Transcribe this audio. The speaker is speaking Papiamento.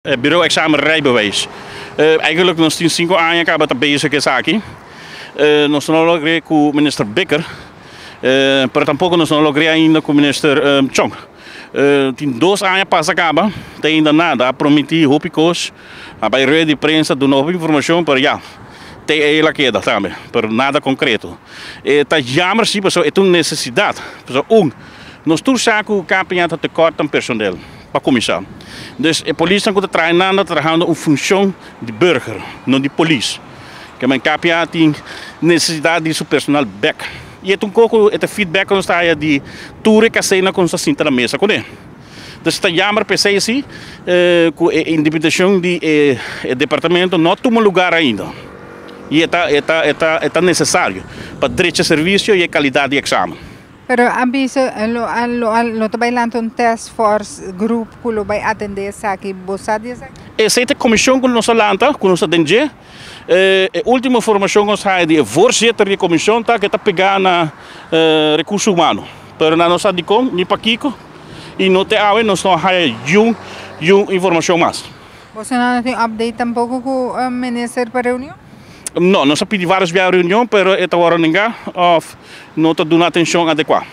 Bureau examen rijbewijs. Eigenlijk nos tin 5 aña kaba ta bezig ku esaki. Nos no a logra ku minister Bikker, pero tampoko nos no a logra ainda ku minister Chong. Tin 2 aña pasa kaba, te ainda nada. A prometí hopi kos, a bai rueda di prensa, duna hopi informashon, pero ya, te ei el a keda tambe, pero nada konkreto. Ta jammer si, pasobra e ta un nesesidat. Pasobra nos tur sa ku KPA ta tekort na personeel, pa kuminsá. Dus e polis ku ta trahando, trahando un funshon di burger, no di polis. Ke men KPA tin nesesidat di su personal bèk. I e un poko e feedback ku nos ta di tur e kasena ku nos sinta na mesa kuné. Dus ta jammer p'esei si, ku e independensia di departamento no a tuma lugá ainda. I ta nesesario pa drecha servisio i kalidat di eksamen. Pero a bisa lo ta bai lanta un task force group ku lo bai atendé esaki, bo sa di esaki? Esei ta e komishon ku nos a lanta, ku nos aden. E último informashon ku nos tin di voorzitter di komishon ta ku ta pegá na rekurso humano. Pero nan no sa kon, ni pakiko, i no te awe nos no tin ningun informashon mas. Bo no tin update tampoko ku e minister pa reunion? No, nos a pidi vários reunion, pero e ta awor ningun of no ta duna atenshon adekuá.